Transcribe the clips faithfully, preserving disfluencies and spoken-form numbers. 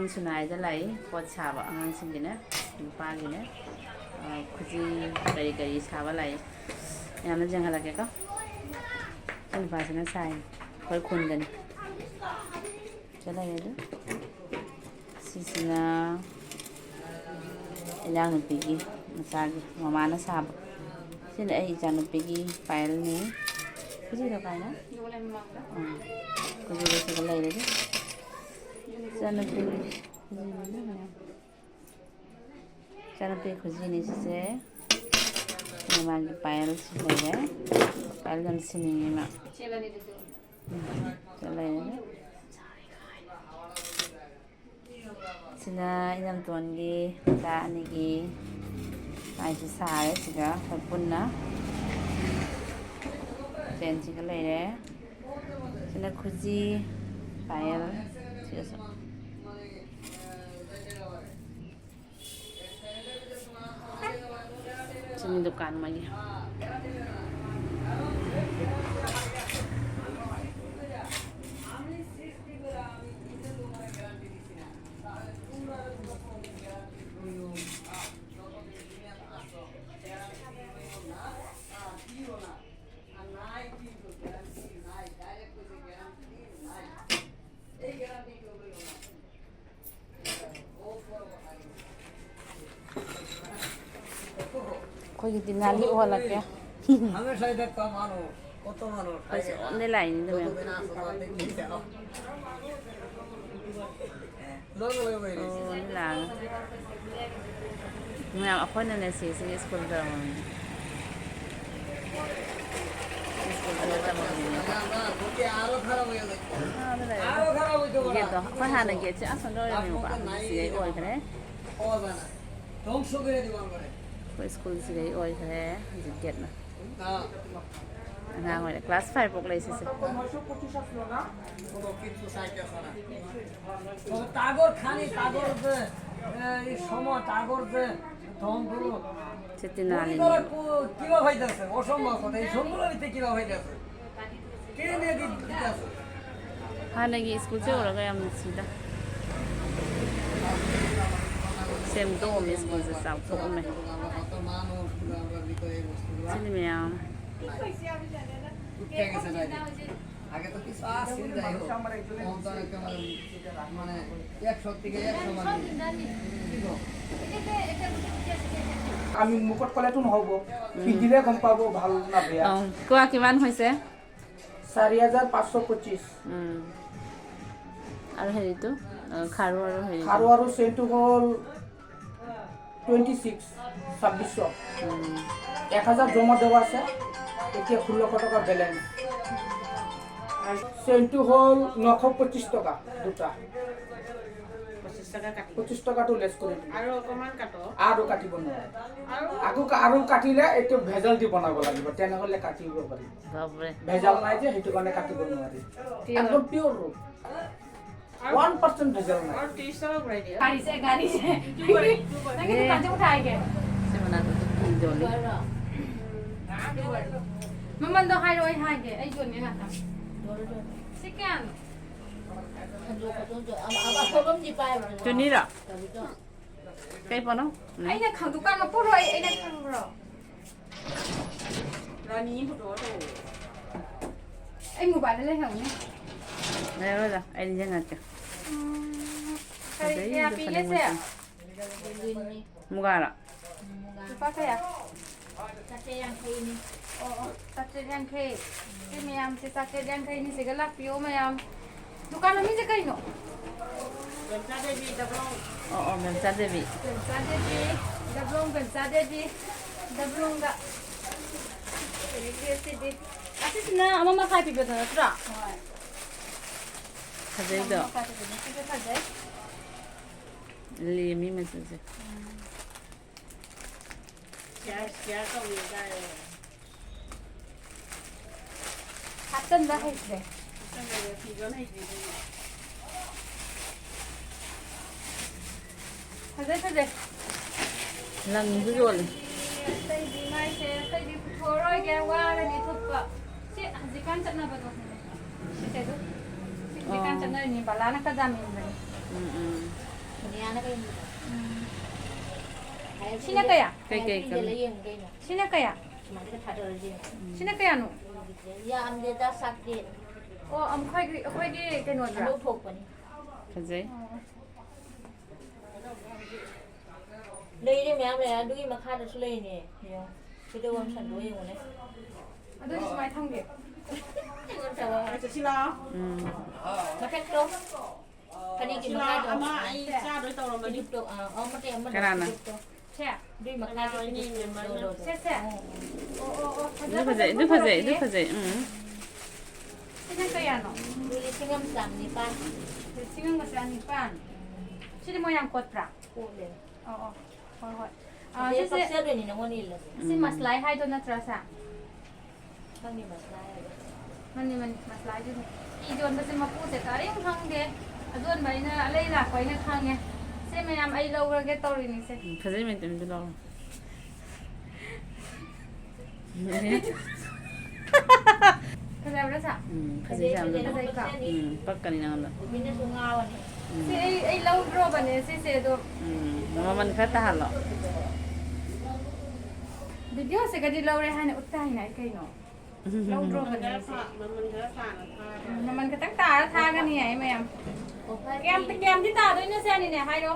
ꯁꯨꯅꯥꯏꯗ ꯂꯥꯛꯏ ꯄꯣꯠ ꯁꯥꯕ ꯑꯉꯥꯡꯁꯤꯡꯒꯤꯅꯦ, ꯅꯨꯄꯥꯒꯤꯅꯦ, ꯑ, ꯈꯨꯖꯤ ꯀꯔꯤ ꯀꯔꯤ ꯁꯥꯕ ꯂꯥꯛꯏ꯫ ꯌꯥꯝꯅ ꯌꯦꯡꯍꯜꯂꯛꯀꯦꯀꯣ꯫ ꯁꯤ ꯅꯨꯄꯥꯁꯤꯅ ꯁꯥꯏ, ꯑꯩꯈꯣꯏ ꯈꯨꯟꯗꯅꯤ꯫ ꯁꯤꯗ ꯂꯩꯔꯦ ꯑꯗꯨ꯫ ꯁꯤꯁꯤꯅ ꯏꯅꯥꯎꯅꯨꯄꯤꯒꯤ ꯃꯆꯥꯒꯤ ꯃꯃꯥꯅ ꯁꯥꯕ꯫ ꯁꯤꯅ ꯑꯩ ꯏꯆꯥꯅꯨꯄꯤꯒꯤ ꯄꯥꯌꯦꯜꯅꯤ꯫ ꯈꯨꯖꯤꯗꯣ ꯀꯥꯏꯅ? ꯎꯝ꯫ ꯈꯨꯖꯤꯗꯣ ꯁꯤꯗ ꯂꯩꯔꯦ ꯑꯗꯨ꯫ ꯏꯆꯥꯅꯨꯄꯤꯒꯤ ꯈꯨꯖꯤꯅꯤ꯫ ꯏꯆꯥꯅꯨꯄꯤ ꯈꯨꯖꯤꯅꯤ ꯁꯤꯁꯦ꯫ ꯁꯤꯅ ꯃꯥꯒꯤ ꯄꯥꯌꯦꯜ ꯁꯤ ꯂꯩꯔꯦ꯫ ꯄꯥꯌꯦꯜ ꯌꯥꯝ ꯁꯤꯅꯤꯡꯉꯤ ꯃꯥ꯫ ꯎꯝ, ꯁꯤꯗ ꯂꯩꯔꯦ꯫ ꯁꯤꯅ ꯏꯅꯝꯇꯣꯟꯒꯤ ꯃꯆꯥ ꯑꯅꯤꯒꯤ ꯃꯥꯏꯁꯤ ꯁꯥꯔꯦ꯫ ꯁꯤꯒ ꯑꯩꯈꯣꯏ ꯄꯨꯟꯅ ꯆꯦꯟꯁꯤꯒ ꯂꯩꯔꯦ꯫ ꯁꯤꯅ ꯈꯨꯖꯤ, ꯄꯥꯌꯦꯜ, ꯁꯤꯒꯁꯨ꯫ ꯁꯤꯅꯤ ꯗꯨꯀꯥꯟ ꯑꯃꯒꯤ꯫ ꯑꯩꯈꯣꯏꯒꯤꯗꯤ ꯉꯥꯔꯤ ꯎꯍꯜꯂꯛꯀꯦ꯫ ꯍꯥꯃꯦꯁꯥ ꯏꯗꯔ ꯀ ꯃꯥꯅꯣ, ꯀꯣꯇꯣ ꯃꯥꯅꯣ, ꯑꯩꯈꯣꯏꯁꯦ ꯑꯣꯟꯂꯤ ꯂꯥꯏꯟꯅꯤꯗ ꯃꯌꯥꯝ꯫ ꯂꯣꯏ ꯂꯣꯏ ꯑꯣꯏꯔꯦ꯫ ꯑꯣ, ꯂꯥꯛꯑꯒ꯫ ꯃꯌꯥꯝ ꯑꯩꯈꯣꯏꯅꯅꯦ ꯁꯤꯁꯤꯒꯤ ꯁ꯭ꯀꯨꯜ ꯇꯧꯔꯝꯃꯤꯅꯦ꯫ ꯁ꯭ꯀꯨꯜꯁꯤꯗ ꯇꯝꯃꯝꯃꯤꯅꯦ꯫ ꯑꯥꯗ ꯂꯩꯔꯦ꯫ ꯒꯦꯠꯇꯣ꯫ ꯑꯩꯈꯣꯏ ꯍꯥꯟꯅ ꯒꯦꯠꯁꯦ ꯑꯁꯣꯝꯗ ꯑꯣꯏꯔꯝꯃꯦꯕꯀꯣ꯫ ꯍꯧꯖꯤꯛ ꯁꯤꯗꯩ ꯑꯣꯏꯈ꯭ꯔꯦ꯫ ꯑꯩꯈꯣꯏ ꯁ꯭ꯀꯨꯜꯁꯤꯗꯩ ꯑꯣꯏꯈ꯭ꯔꯦ ꯍꯧꯖꯤꯛ ꯒꯦꯠꯅ꯫ ꯑꯉꯥꯡ ꯑꯣꯏꯔꯦ꯫ ꯀ꯭ꯂꯥꯁ ꯐꯥꯏꯚ ꯐꯥꯎ ꯂꯩ ꯁꯤꯁꯦ꯫ ꯇꯥꯒꯣꯔ ꯈꯥꯅꯤ, ꯇꯥꯒꯣꯔ ꯗꯦ, এ, এই সময়, তাগর দে, ধন ধরো। ꯁꯦ ꯇꯤꯅꯥꯂꯤꯅꯤ꯫ ꯀꯣ-, কিবা হইতাছে? অসম্ভব কথা। এই সম্পূর্ণ ভিত্তি কিবা হইতাছে? কে নিয়ে দি-, দিতাছে? ꯍꯥꯟꯅꯒꯤ ꯁ꯭ꯀꯨꯜꯁꯦ ꯎꯔꯒ ꯌꯥꯝ ꯅꯨꯡꯁꯤꯗ꯫ ꯁꯦꯝꯗꯣꯛꯑꯝꯃꯦ, ꯁ꯭ꯀꯨꯜꯁꯦ ꯆꯥꯎꯊꯣꯛꯑꯝꯃꯦ꯫ ꯁꯤꯅꯤ ꯃꯌꯥꯝ꯫ আগে তো কিছু আসছিল, যাই হোক। এখন তো অনেক মানে একশো থেকে একশো ভাগ। আমি মুখত ক'লেতো নহ'ব, পিন্ধিলে গম পাব ভাল না বেয়া। অ, কোৱা কিমান হৈছে? চাৰি হাজাৰ পাঁচশ পঁচিছ। উম। আৰু হেৰিটো, অ, খাৰু আৰু হেৰিটো। খাৰু আৰু চেইনটো হ'ল টুৱেণ্টি ছিক্স, ছাব্বিছশ। উম। এক হাজাৰ জমা দেওয়া আছে, এতিয়া ষোল্লশ টকা বেলেঞ্চ। চেইনটো হ'ল নশ পঁচিছ টকা দুটা। পঁচিছ টকা কাটি। পঁচিছ টকাটো লেছ কৰি দিম। আৰু অকণমান কাটো। আৰু কাটিব নোৱাৰে। আৰু আকৌ কা- আৰু কাটিলে এইটো ভেজাল দি বনাব লাগিব, তেনেহ'লে কাটিব পাৰি। বাপৰে। ভেজাল নাই যে, সেইটো কাৰণে কাটিব নোৱাৰি। পিয়ৰ। একদম পিয়ৰ ৰূপ, আৰু ওৱান পাৰ্চেণ্ট ভেজাল নাই। আৰু ত্ৰিছ টকা ঘূৰাই দিয়া। গাড়ীছে গাড়ীছে। দুবাৰ, দুবাৰ। ꯅꯪꯒꯤ ꯗꯨꯀꯥꯟꯁꯦ ꯎꯊꯥꯏꯒꯦ꯫ ꯁꯤ ꯃꯅꯥꯛꯇ ꯐꯤ ꯌꯣꯜꯂꯤ꯫ ꯃꯃꯟꯗꯣ ꯍꯥꯏꯔꯛꯑꯣ, ꯑꯩ ꯍꯥꯏꯒꯦ꯫ ꯑꯩ ꯌꯣꯟꯒꯦ ꯉꯥꯛꯇꯪ꯫ ꯁꯤ ꯀꯌꯥꯅꯣ? ꯆꯨꯅꯤꯔꯣ? ꯀꯩ ꯄꯣꯠꯅꯣ? ꯎꯝ꯫ ꯑꯩꯅ ꯈꯪ- ꯗꯨꯀꯥꯟ ꯃꯄꯨꯔꯣ ꯑꯩ ꯑꯩꯅ ꯈꯪꯕ꯭ꯔꯣ? ꯔꯥꯅꯤ ꯄꯨꯊꯣꯛꯑꯣ꯫ ꯑꯩ ꯃꯣꯕꯥꯏꯜꯗ ꯂꯩꯍꯧꯅꯦ꯫ ꯂꯩꯔꯣꯏꯗ, ꯑꯩ ꯅꯤꯡꯁꯤꯡꯉꯛꯀꯦ꯫ ꯎꯝ, ꯀꯔꯤ ꯐꯖꯩ, ꯀꯌꯥ ꯑꯗꯨ ꯄꯤꯒꯦ ꯐꯅꯦꯛ ꯁꯦ? ꯃꯆꯨ꯫ ꯃꯨꯒꯥꯔꯣ? ꯂꯨꯄꯥ ꯀꯌꯥ? ꯑꯣ, ꯑꯣ, ꯆꯥꯇ꯭ꯔꯦꯠ ꯌꯥꯡꯈꯩ꯫ ꯁꯤ ꯃꯌꯥꯝꯁꯦ ꯆꯥꯇ꯭ꯔꯦꯠ ꯌꯥꯡꯈꯩꯅꯤ꯫ ꯁꯤꯒ ꯂꯥꯛꯄꯤꯌꯣ ꯃꯌꯥꯝ꯫ ꯗꯨꯀꯥꯟ ꯃꯃꯤꯡꯁꯦ ꯀꯩꯅꯣ? ꯕꯦꯝꯆꯥ ꯗꯦꯕꯤ ꯗꯕ꯭ꯂꯣꯡ꯫ ꯑꯣ, ꯑꯣ, ꯕꯦꯝꯆꯥ ꯗꯦꯕꯤ꯫ ꯕꯦꯝꯆꯥ ꯗꯦꯕꯤ, ꯗꯕ꯭ꯂꯣꯡ ꯕꯦꯝꯆꯥ ꯗꯦꯕꯤ, ꯗꯕ꯭ꯂꯣꯡꯗ꯫ ꯑꯗꯒꯤ ꯁꯤꯗꯤ, ꯑꯁꯤꯁꯤꯅ ꯑꯃ ꯃꯈꯥꯏ ꯄꯤꯕꯗꯣ ꯅꯠꯇ꯭ꯔꯣ? ꯐꯖꯩꯗꯣ꯫ ꯑꯃ ꯃꯈꯥꯏ ꯄꯤꯕꯗꯣ꯫ ꯁꯤꯁꯨ ꯐꯖꯩ꯫ ꯂꯦꯝꯃꯤ ꯃꯆꯨꯁꯦ꯫ ꯁꯤꯌꯥꯔ, ꯁꯤꯌꯥꯔ ꯇꯧꯕꯤꯌꯨ ꯇꯥꯔꯦ꯫ ꯍꯥꯞꯆꯟꯕ ꯍꯩꯇ꯭ꯔꯦ꯫ ꯁꯤꯌꯥꯔ ꯇꯧꯕꯤꯌꯨ, ꯐꯤ ꯂꯣꯟ ꯍꯩꯇ꯭ꯔꯤ ꯑꯗꯨꯒꯤ꯫ ꯐꯖꯩ, ꯐꯖꯩ꯫ ꯂꯪꯁꯨ ꯌꯣꯜꯂꯤ꯫ ꯑꯇꯩꯗꯤ ꯃꯥꯏꯁꯦ, ꯑꯇꯩꯗꯤ ꯄꯨꯊꯣꯛꯑꯔꯣꯏꯒꯦ, ꯋꯥꯔꯅꯤ ꯊꯨꯞꯄ꯫ ꯁꯤ ꯍꯧꯖꯤꯛꯀꯥꯟ ꯆꯠꯅꯕꯗꯣ꯫ ꯁꯤꯁꯦ ꯑꯗꯨ꯫ ꯁꯤ ꯍꯧꯖꯤꯛꯀꯥꯟ ꯑꯣ꯫ ꯆꯠꯅꯔꯤꯅꯤ, ꯕꯂꯥꯅ ꯈꯔ ꯌꯥꯝ ꯌꯣꯟꯕꯅꯤ꯫ ꯎꯝ, ꯎꯝ꯫ ꯎꯝ꯫ ꯁꯤꯅ ꯀꯌꯥ? ꯀꯩꯀꯩ ꯀꯩꯅꯣ? ꯁꯤꯅ ꯀꯌꯥ? ꯁꯤꯅ ꯀꯌꯥꯅꯣ? ꯌꯥꯝꯗꯦꯗ ꯁꯥꯛꯇꯤ꯫ ꯑꯣ, ꯑꯩꯈꯣꯏꯒꯤ, ꯑꯩꯈꯣꯏꯒꯤ ꯀꯩꯅꯣꯗꯨꯔꯥ? ꯑꯅꯧ ꯊꯣꯛꯄꯅꯤ꯫ ꯐꯖꯩ꯫ ꯑꯣ꯫ ꯂꯩꯔꯦ, ꯃꯌꯥꯝ ꯂꯩꯔꯦ꯫ ꯑꯗꯨꯒꯤ ꯃꯈꯥꯗꯁꯨ ꯂꯩꯔꯤꯅꯦ꯫ ꯌꯦꯡꯉꯣ꯫ ꯈꯣꯏꯗꯧ ꯌꯥꯝ ꯁꯟꯗꯣꯛꯑꯦ ꯌꯦꯡꯉꯨꯅꯦ꯫ ꯑꯗꯨꯗꯤ ꯁꯨꯃꯥꯏꯅ ꯊꯝꯒꯦ꯫ ꯆꯠꯁꯤ ꯂꯥꯛꯑꯣ꯫ ꯎꯝ꯫ ꯃꯊꯛꯇꯣ꯫ ꯐꯅꯦꯛꯀꯤ ꯁꯤ ꯂꯥꯛꯑꯣ, ꯃꯈꯥꯗꯣ꯫ ꯑꯃ ꯑꯩ ꯆꯥꯗꯣꯏ ꯇꯧꯔꯝꯕꯅꯤ꯫ ꯐꯤꯖꯨꯞꯇꯣ, ꯑꯥ, ꯑꯣ, ꯃꯇꯦꯛ ꯑꯃꯗꯣ ꯀꯅꯥꯅ? ꯐꯤꯖꯨꯞꯇꯣ꯫ ꯁꯦ꯫ ꯑꯗꯨꯏ ꯃꯈꯥꯒꯤ ꯀꯅꯥꯅꯣ? ꯐꯤꯖꯨꯞꯇꯣ ꯂꯧꯔꯣ꯫ ꯁꯦ, ꯁꯦ꯫ ꯑꯣ, ꯑꯣ, ꯑꯣ, ꯐꯖ ꯑꯗꯨ ꯐꯖꯩ, ꯐꯖꯕ ꯑꯗꯨ ꯐꯖꯩ, ꯑꯗꯨ ꯄꯨꯔꯛꯑꯦ꯫ ꯐꯖꯩ, ꯎꯝ꯫ ꯁꯤꯅ ꯀꯌꯥꯅꯣ? ꯑꯗꯨ ꯂꯤꯁꯤꯡ ꯑꯃ ꯆꯥꯝꯃ ꯅꯤꯄꯥꯟ꯫ ꯂꯤꯁꯤꯡ ꯑꯃꯒ ꯆꯥꯅꯤꯄꯥꯟ꯫ ꯁꯤꯗꯤ ꯃꯣꯏ ꯌꯥꯝ ꯀꯣꯠꯄ꯭ꯔꯥ? ꯀꯣꯠꯂꯦ꯫ ꯑꯣ, ꯑꯣ꯫ ꯍꯣꯏ, ꯍꯣꯏ꯫ ꯑꯥ, ꯑꯗꯩ ꯁꯤꯁꯦ, ꯄꯛꯆꯗꯣꯏꯅꯤ ꯅꯉꯣꯟꯗ ꯏꯜꯂꯁꯨ꯫ ꯁꯤ ꯎꯝ꯫ ꯃꯁꯂꯥꯏ ꯍꯥꯏꯗꯣ ꯅꯠꯇ꯭ꯔꯥ, ꯁꯦ? ꯈꯪꯗꯦ, ꯃꯁꯂꯥꯏ ꯍꯥꯏꯗꯣ꯫ ꯃꯥꯅꯤ, ꯃꯥꯅꯤ, ꯃꯁꯂꯥꯏꯗꯨꯅꯤ꯫ ꯐꯤ ꯌꯣꯟꯕꯁꯦ ꯃꯄꯨꯁꯦ ꯀꯔꯤꯝ ꯈꯪꯗꯦ꯫ ꯑꯗꯣꯟꯕ ꯑꯩꯅ, ꯑꯂꯩ ꯂꯥꯛꯄ ꯑꯩꯅ ꯈꯪꯉꯦ꯫ ꯁꯦ ꯃꯌꯥꯝ, ꯑꯩ ꯂꯧꯔꯒꯦ ꯇꯧꯔꯤꯅꯤꯁꯦ꯫ ꯎꯝ, ꯐꯖꯩ, ꯃꯦꯝ, ꯑꯗꯨ ꯂꯧꯔꯣ꯫ ꯐꯖꯕ꯭ꯔꯥ, ꯁꯥ? ꯎꯝ, ꯐꯖꯩ, ꯐꯖꯩ, ꯌꯥꯝꯅ꯫ ꯐꯖꯩꯀꯣ? ꯎꯝ, ꯄꯛꯀꯅꯤ ꯅꯉꯣꯟꯗ꯫ ꯃꯤꯅꯁꯨ ꯉꯥꯎꯔꯅꯤ꯫ ꯎꯝ꯫ ꯁꯤ ꯑꯩ, ꯑꯩ ꯂꯧꯗ꯭ꯔꯣꯕꯅꯦ ꯁꯤꯁꯦ ꯑꯗꯣ꯫ ꯎꯝ, ꯃꯃꯜ ꯈꯔ ꯇꯥꯍꯜꯂꯣ꯫ ꯚꯤꯗꯤꯑꯣꯁꯤꯒꯗꯤ ꯂꯧꯔꯦ ꯍꯥꯏꯅ ꯎꯠꯇ ꯍꯥꯏꯅ ꯑꯩ ꯀꯩꯅꯣ? ꯂꯧꯗ꯭ꯔꯣꯕꯅꯦ ꯃꯃꯜ ꯈꯔ ꯑꯩꯁꯦ꯫ ꯐ-, ꯃꯃꯜ ꯈꯔ ꯇꯥꯅ ꯊꯥꯔꯒ꯫ ꯎꯝ, ꯃꯃꯜ ꯈꯤꯇꯪ ꯇꯥꯔ ꯊꯥꯒꯅꯤ ꯍꯥꯏ ꯃꯌꯥꯝ꯫ ꯀꯌꯥꯝ, ꯀꯌꯥꯝꯗꯤ ꯇꯥꯗꯣꯏꯅꯣ ꯁꯦ ꯑꯅꯤꯅꯦ ꯍꯥꯏꯔꯣ?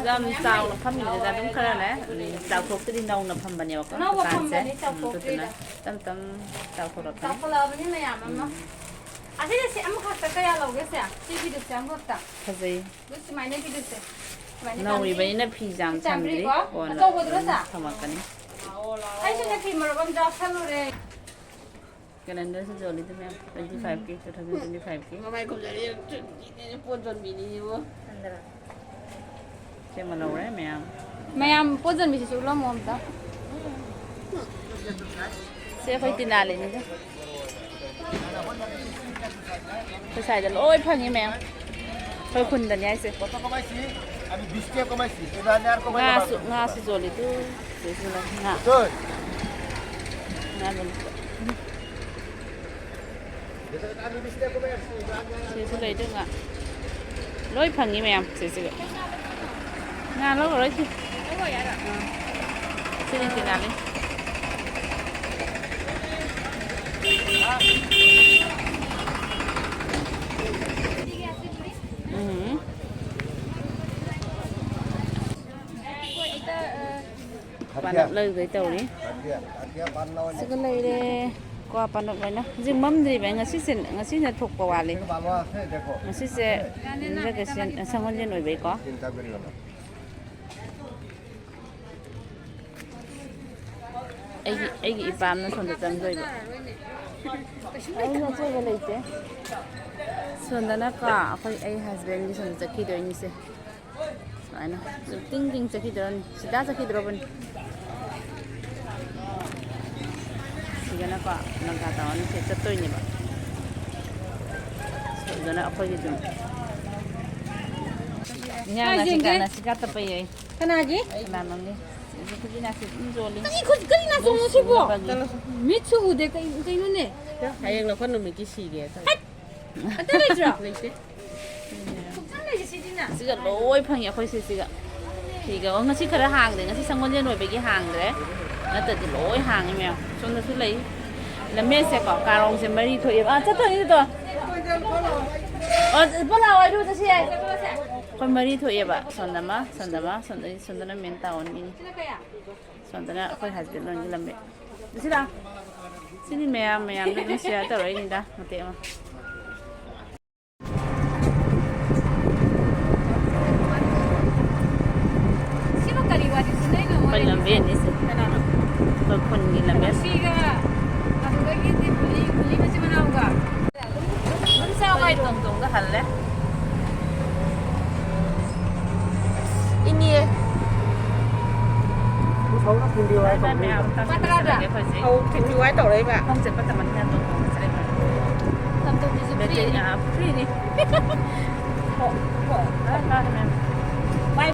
ꯌꯥꯝ ꯆꯥꯎꯅ ꯐꯝꯃꯤꯅꯤꯗ ꯑꯗꯨꯝ ꯈꯔꯅꯦ, ꯎꯝ, ꯆꯥꯎꯊꯣꯛꯇ꯭ꯔꯤ ꯅꯧꯅ ꯐꯝꯕꯅꯦꯕꯀꯣ ꯑꯅꯧꯕ ꯗꯨꯀꯥꯟꯁꯦ꯫ ꯐꯝꯕꯅꯤ, ꯎꯝ, ꯑꯗꯨꯗꯨꯅ ꯆꯥꯎꯊꯣꯛꯇ꯭ꯔꯤꯗ꯫ ꯇꯞ ꯇꯞ ꯆꯥꯎꯊꯣꯔꯛꯀꯅꯤ꯫ ꯆꯥꯎꯈꯠꯂꯛꯑꯕꯅꯤ ꯃꯌꯥꯝ ꯑꯃ꯫ ꯎꯝ꯫ ꯑꯁꯤꯗꯤ ꯁꯤ ꯑꯃꯈꯛꯇ ꯀꯌꯥ ꯂꯧꯒꯦ ꯁꯦ? ꯁꯤ ꯐꯤꯗꯨꯁꯦ ꯑꯃꯈꯛꯇ꯫ ꯐꯖꯩ꯫ ꯑꯗꯨ ꯁꯨꯃꯥꯏꯅ ꯐꯤꯗꯨꯁꯦ꯫ ꯁꯨꯃꯥꯏꯅ ꯆꯥꯝꯃꯔꯤ꯫ ꯅꯧꯔꯤꯕꯅꯤꯅ ꯐꯤ ꯌꯥꯝ ꯁꯤ ꯆꯥꯝꯗ꯭ꯔꯤ꯫ ꯆꯥꯝꯃꯔꯤꯀꯣ? ꯀꯣꯟꯅ, ꯑꯆꯧꯕꯗꯨꯔꯣ ꯎꯝ, ꯁꯦ? ꯊꯝꯃꯛꯀꯅꯤ꯫ ꯑꯩꯁꯨꯅꯦ ꯐꯤ ꯃꯔꯨꯞ ꯑꯃ ꯆꯥꯁꯜꯂꯨꯔꯦ꯫ ꯀꯦꯂꯦꯟꯗꯔꯁꯨ ꯌꯣꯜꯂꯤꯗꯨ ꯃꯌꯥꯝ, twenty five ꯀꯤ, two thousand twenty five ꯀꯤ꯫ ꯃꯃꯥꯏ ꯈꯨꯝꯖꯔꯤ, ꯄꯣꯠ ꯌꯣꯟꯕꯤꯅꯤꯕꯨ꯫ ꯁꯦꯝꯃ ꯂꯧꯔꯦ ꯃꯌꯥꯝ꯫ ꯃꯌꯥꯝ ꯄꯣꯠ ꯌꯣꯟꯕꯤꯁꯤꯁꯨ ꯎꯠꯂꯝꯃꯣ ꯑꯝꯇ꯫ ꯁꯦ ꯑꯩꯈꯣꯏ ꯇꯤꯅꯥꯂꯤꯅꯤꯗ꯫ ꯑꯩꯈꯣꯏ ꯁ꯭ꯋꯥꯏꯗ ꯂꯣꯏ ꯐꯪꯉꯤ ꯃꯌꯥꯝ꯫ ꯑꯩꯈꯣꯏ ꯈꯨꯟꯗꯅꯤ ꯍꯥꯏꯁꯦ꯫ কত কমাইছি? আমি বিশ টাকা কমাইছি। এবার আমি আর কমাই না, ꯉꯥꯁꯨ, ꯉꯥꯁꯨ ꯌꯣꯜꯂꯤ ꯇꯨ꯫ ꯁꯤꯁꯤꯅ ꯉꯥ꯫ ꯇꯣꯏ꯫ ꯉꯥ ꯌꯣꯜꯂꯤ꯫ ꯁꯤꯁꯨ ꯂꯩꯗꯣꯏ ꯉꯥ꯫ ꯂꯣꯏ ꯐꯪꯉꯤ ꯃꯌꯥꯝ ꯁꯤꯁꯤꯒ꯫ ꯉꯥ ꯂꯧꯔꯔꯣꯏꯁꯤ꯫ ꯁꯤꯅꯤ ꯇꯤꯅꯥꯂꯤ꯫ ꯎꯝ꯫ ꯄꯥꯅꯞ ꯂꯩꯔꯨꯗꯣꯏ ꯇꯧꯔꯤ꯫ ꯁꯤꯒ ꯂꯩꯔꯦ꯫ ꯀ꯭ꯋꯥ ꯄꯥꯅꯞ ꯂꯣꯏꯅ꯫ ꯍꯧꯖꯤꯛ ꯃꯝꯗ꯭ꯔꯤꯕ꯫ ꯉꯁꯤꯁꯦ, ꯉꯁꯤꯅ ꯊꯣꯛꯄ ꯋꯥꯠꯂꯤ꯫ ꯉꯁꯤꯁꯦ ꯌꯨꯝꯖꯀꯩꯁꯦ ꯁꯪꯒꯣꯜꯁꯦꯟ ꯑꯣꯏꯕꯩꯀꯣ꯫ ꯑꯩꯒꯤ, ꯑꯩꯒꯤ ꯏꯄꯥꯝꯅ ꯁꯣꯝꯗ ꯆꯪꯗꯣꯏꯕ꯫ ꯑꯩꯅ ꯑꯆꯣꯏꯕ ꯂꯩꯇꯦ꯫ ꯁꯣꯝꯗꯅꯀꯣ ꯑꯩꯈꯣꯏ, ꯑꯩ husbandꯒꯤ ꯁꯣꯝꯗ ꯆꯠꯈꯤꯗꯣꯏꯅꯤꯁꯦ꯫ ꯁꯨꯃꯥꯏꯅ ꯁꯨꯝ ꯇꯤꯡ ꯇꯤꯡ ꯆꯠꯈꯤꯗ꯭ꯔꯣꯅꯤ꯫ ꯁꯤꯗꯥ ꯆꯠꯈꯤꯗ꯭ꯔꯣꯕꯅꯤ꯫ ꯁꯤꯒꯅꯀꯣ ꯂꯪꯀꯥ ꯇꯥꯋꯟꯁꯦ ꯆꯠꯇꯣꯏꯅꯦꯕ꯫ ꯁꯤꯗꯅ ꯑꯩꯈꯣꯏꯒꯤ ꯑꯗꯨꯝ ꯏꯟꯖꯥꯡ ꯀꯥꯏ ꯅꯥꯁꯤꯀꯥ, ꯌꯦꯡꯒꯦ? ꯅꯥꯁꯤꯀꯥ ꯇꯞꯄ ꯌꯥꯏ꯫ ꯀꯅꯥꯒꯤ? ꯀꯅꯥꯅꯣꯝꯒꯤ꯫ ꯁꯤꯗꯤ ꯈꯨꯖꯤ ꯅꯥꯁꯤ ꯑꯗꯨꯝ ꯌꯣꯜꯂꯤ꯫ ꯀꯔꯤ ꯈꯨ-, ꯀꯔꯤ ꯅꯥꯆꯣꯝꯅꯣ ꯁꯤꯕꯣ? ꯁꯨꯅꯕꯒꯤ꯫ ꯃꯤꯠꯁꯨ ꯎꯗꯦ, ꯀꯩ-, ꯀꯩꯅꯣꯅꯦ? ꯍꯌꯦꯡ ꯂꯧꯈꯠ ꯅꯨꯃꯤꯠꯀꯤ ꯁꯤꯒꯦ ꯇꯧ-, ꯍꯠ! ꯑꯇꯩ ꯂꯩꯇ꯭ꯔꯣ? ꯂꯩꯇꯦ꯫ ꯁꯨꯛꯆꯪ ꯂꯩꯇꯦ ꯁꯤꯗꯤꯅ꯫ ꯁꯤꯒ ꯂꯣꯏ ꯐꯪꯉꯤ ꯑꯩꯈꯣꯏ ꯁꯤꯁꯤꯒ꯫ ꯐꯤꯒ꯫ ꯑꯣ, ꯉꯁꯤ ꯈꯔ ꯍꯥꯡꯗꯦ꯫ ꯉꯁꯤ ꯁꯪꯒꯣꯜꯁꯦꯟ ꯑꯣꯏꯕꯒꯤ ꯍꯥꯡꯗ꯭ꯔꯦ꯫ ꯅꯠꯇ꯭ꯔꯗꯤ ꯂꯣꯏ ꯍꯥꯡꯉꯤ ꯃꯌꯥꯝ꯫ ꯁꯣꯝꯗꯁꯨ ꯂꯩ꯫ ꯂꯝꯃꯦꯠꯁꯦꯀꯣ, ꯀꯥꯔꯣꯡꯁꯦ ꯃꯔꯤ ꯊꯣꯛꯑꯦꯕ꯫ ꯑꯥ, ꯆꯠꯇꯣꯏꯅꯤ ꯆꯠꯇꯣ꯫ ꯑꯣ, ꯄꯨꯂꯥꯎ ꯍꯥꯏꯗꯨ ꯆꯠꯁꯤ ꯌꯥꯏ꯫ ꯑꯩꯈꯣꯏ ꯃꯔꯤ ꯊꯣꯛꯑꯦꯕ꯫ ꯁꯣꯝꯗ ꯑꯃ, ꯁꯣꯝꯗ ꯑꯃ, ꯁꯣꯝꯗ, ꯁꯣꯝꯗꯅ ꯃꯦꯟ ꯇꯥꯎꯟꯒꯤꯅꯤ꯫ ꯁꯣꯝꯗꯅ ꯑꯩꯈꯣꯏ husband ꯂꯣꯟꯒꯤ ꯂꯝꯕꯤ꯫ ꯁꯤꯗ꯫ ꯁꯤꯗꯤ ꯃꯌꯥꯝ, ꯃꯌꯥꯝꯗ ꯑꯗꯨꯝ share ꯇꯧꯔꯛꯏꯅꯤꯗ, ꯃꯇꯦꯛ ꯑꯃ꯫ ꯁꯤꯕꯨ ꯀꯔꯤ ꯋꯥꯔꯤ ꯁꯥꯟꯅꯩꯅꯣ? ꯑꯩꯈꯣꯏ ꯂꯝꯕꯦꯟꯅꯤ ꯁꯤ꯫ ꯀꯅꯥꯅꯣ? ꯑꯩꯈꯣꯏ ꯈꯨꯟꯒꯤ ꯂꯝꯕꯦꯟ꯫ ꯁꯤꯒ ꯑꯗꯨꯗꯒꯤꯗꯤ ꯄꯨꯂꯤ, ꯄꯨꯂꯤ ꯃꯆꯤꯟ ꯃꯅꯥꯎꯒ꯫ ꯑꯗꯨꯝ ꯆꯥꯎ ꯍꯥꯏꯗꯣ꯫ ꯇꯣꯡ ꯇꯣꯡꯒ ꯍꯜꯂꯦ꯫ ꯏꯅꯦ꯫ ꯃꯌꯥꯝ ꯂꯨꯄꯥ ꯇꯔꯥꯗ? ꯑꯩꯈꯣꯏꯁꯦ꯫ ꯑꯧ, ꯊꯤꯟꯕꯤ ꯋꯥꯏ ꯇꯧꯔꯛꯏꯕ꯫ ꯈꯣꯡ ꯆꯠꯄ ꯇꯝꯃꯟꯗꯅ ꯇꯣꯡ ꯇꯣꯡꯒ ꯆꯠꯂꯦ꯫ ꯇꯝ ꯇꯝ ꯇꯝ꯫ ꯕꯦꯇ꯭ꯔꯤ, ꯐ꯭ꯔꯤꯅꯤ꯫ ꯑꯥ, ꯐ꯭ꯔꯤꯅꯤ꯫ ꯍꯣ, ꯍꯣ꯫ ꯑꯥ, ꯀꯥꯔꯦ ꯃꯌꯥꯝ꯫